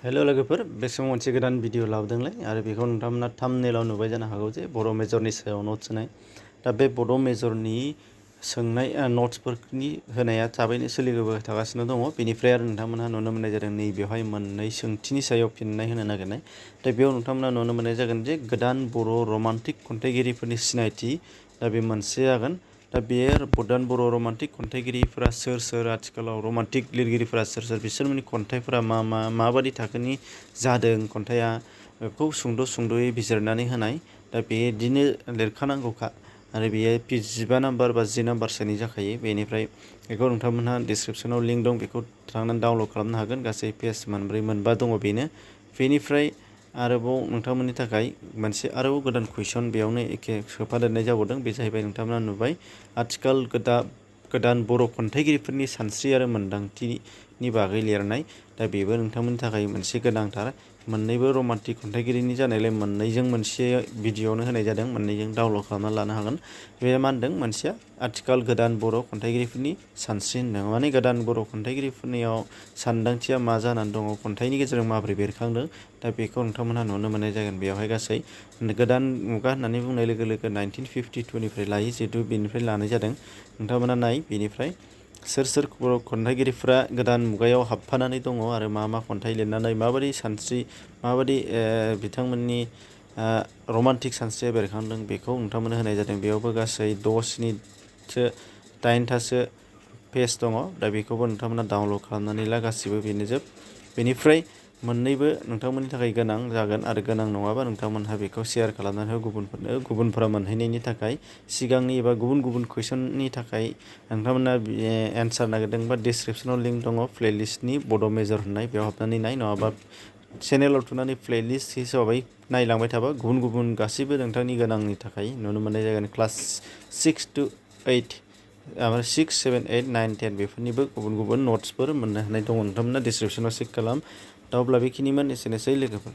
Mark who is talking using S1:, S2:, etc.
S1: hello लोगोफोर बे समाव मोनसे गोदान भिडिअ लाबोदोंलाय आरो बेखौ नोंथांमोना थाम्बनेइलाव नुबाय जानो हागौ जे बड' मेजरनि सायाव नट्स होनाय दा बे बड' मेजरनि सोंनाय नट्सफोरनि होनाया थाबैनो सोलिबोबाय थागासिनो दङ बेनिफ्राय आरो नोंथांमोनहा नुनो मोननाय जादों नैबेवहाय मोननै सोंथिनि सायाव फिननाय होनो नागिरनाय दा बेयाव नोंथांमोना नुनो मोननाय जागोन जे गोदान बर' रमान्टिक खन्थाइगिरिफोरनि सिनायथि दा बे मोनसे जागोन दा बे गोदान बर' रमान्टिक खन्थाइगिरिफोरा सोर आथिखालाव रमान्टिक लिरगिरिफोरा सोर बिसोरनि खन्थाइफोरा माबादि थाखोनि जादों खन्थाइया बेखौ सुंद'यै बिजिरनानै होनाय दा बेदिनो लिरखानांगौखा आरो बेयो 15 नाम्बार बा 10 नाम्बारसोनि जाखायो बेनिफ्राय बेखौ नोंथांमोनहा डिसक्रिपसनाव लिंक दं बेखौ थांनानै डाउनलड खालामनो हागोन गासै पेज मोनब्रै मोनबा दङ बेनो बेनिफ्राय आरोबाव नोंथांमोननि थाखाय मोनसे आरोबाव गोदान कुइसन बेयावनो एखे सोफादेरनाय जाबावदों बे जाहैबाय नोंथांमोना नुबाय आथिखाल गोदान बर' खन्थाइगिरिफोरनि सानस्रि आरो मोन्दांथिनि बागै लिरनाय दा बेबो नोंथांमोननि थाखाय मोनसे गोनांथार मोननैबो रमान्टिक खन्थाइगिरिनि जानायलाय मोननैजों मोनसे भिडिअआवनो होनाय जादों मोननैजों डाउनलड खालामना लानो हागोन बे मा होनदों मोनसेया आथिखाल गोदान बर' खन्थाइगिरिफोरनि सानस्रि होनदों माने गोदान बर' खन्थाइगिरिफोरनियाव सानदांथिया मा जानानै दङ खन्थाइनि गेजेरजों माबोरै बेरखांदों दा बेखौ नोंथांमोनहा नुनो मोननाय जागोन बेवहाय गासै गोदान मुगा होननानै बुंनाय लोगो 1952 निफ्राय लायो जिहेतु बेनिफ्राय लानाय जादों नोंथांमोना नाय बेनिफ्राय सोर बर' खन्थाइगिरिफोरा गोदान मुगायाव हाबफानानै दङ आरो मा खन्थाइ लिरनानै माबायदि सानस्रि माबायदि बिथांमोननि रमान्टिक सानस्रिया बेरखांदों बेखौ नोंथांमोननो होनाय जादों बेयावबो गासै 8थासो पेज दङ दा बेखौबो नोंथांमोना डाउनलड खालामनानै ला गासिबो बेनोजोब बेनिफ्राय मोननैबो नोंथांमोननि थाखाय गोनां जागोन आरो गोनां नङाबा नोंथांमोनहा बेखौ शेयार खालामनानै हो गुबुनफोरा मोनहैनायनि थाखाय सिगांनि एबा गुबुन कुइसननि थाखाय नोंथांमोना एन्सार नागिरदोंबा डिसक्रिपसनाव लिंक दङ प्लेलिस्टनि बड' मेजर होननाय बेयाव हाबनानै नाय नङाबा चेनेलाव थुनानै प्लेलिस्ट हिसाबै नायलांबाय थाबा गुबुन गासैबो नोंथांनि गोनांनि थाखाय नुनो मोननाय जागोन क्लास 6 to 8 6, 7, 8, 9, 10 बेफोरनिबो गुबुन नट्सफोर मोननो हानाय दङ नोंथांमोना डिसक्रिपसनाव चेक खालाम दा अब्ला बेखिनिमोन एसेनोसै लोगोफोर